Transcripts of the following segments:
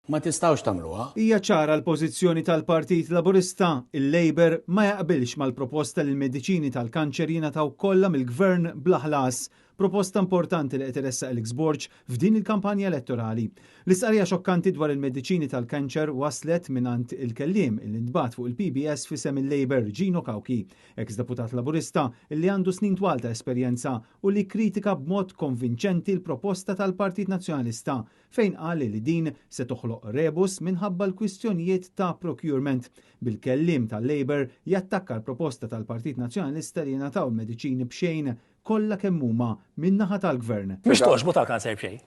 Ma tistgħux tagħmluha. Hija ċara l-pożizzjoni tal-Partit Laburista, il-Labour ma jaqbilx mal-proposta li l-mediċini tal-kanċer jingħataw kollha mill-Gvern bla ħlas. Proposta importanti li qed iressaq Alex Borg f'din il-kampanja elettorali. L-istqarrija xokkanti dwar il-mediċini tal-kanċer waslet mingħand il-kelliem li ntbagħat fuq il-PBS f'isem il-Labour Gino Cauchi, ex-deputat Laburista li għandu snin twal ta' esperjenza u li kritika b'mod konvinċenti l-proposta tal-Partit Nazzjonalista fejn qal li din se toħloq rebus minħabba l-kwistjonijiet ta' procurement. Bil-kelliem tal-Labour jattakka l-proposta tal-Partit Nazzjonalista li jingħataw il-mediċini b'xejn kollha kemm huma min-naħa tal-Gvern. Mhux togħġbu tal-kanser b'xejn.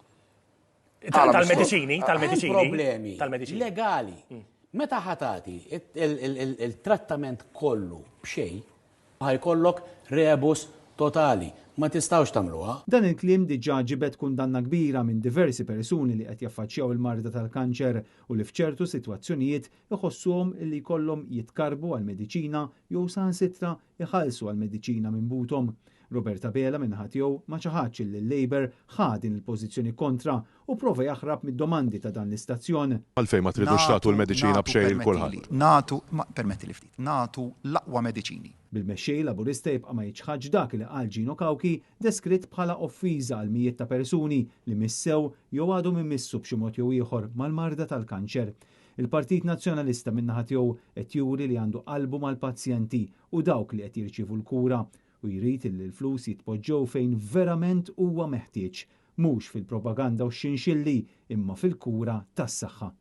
Tal-mediċini, tal-mediċini. Problemi Tal-mediċini. legali. Meta ħa tagħti il-trattament kollu b'xejn, ħa jkollok rebus totali. Ma tistgħux tagħmluha. Dan il-kliem diġà ġibed kundanna kbira minn diversi persuni li qed jaffaċċjaw il-marda tal-kanċer u li f'ċertu sitwazzjonijiet iħossuhom li jkollhom jitkarbu għall-mediċina jew saħansitra iħallsu għall-mediċina minn buthom. Robert Abela min-naħa tiegħu ma ċaħadx li l-Labour ħa din il-pożizzjoni kontra u prova jaħrab mid-domandi ta' dan l-istazzjon. Għalfejn ma tridux tagħtu l-mediċina b'xejn lil kulħadd? Nagħtu, permettili ftit, nagħtu l-aqwa mediċini. Bil-mexxej Laburista jibqa' ma jiċħadx dak li qal Gino Cauchi deskritt bħala offiża għal mijiet ta' persuni li missew jew għadhom imissu b'xi mod jew ieħor mal-marda tal-kanċer. Il-Partit Nazzjonalista min-naħa tiegħu qed juri li għandu qalbu mal-pazjenti u dawk li qed jirċievu l-kura u jrid li l-flus jitpoġġew fejn verament huwa meħtieġ, mhux fil-propaganda u x-xinxilli imma fil-kura tas-saħħa.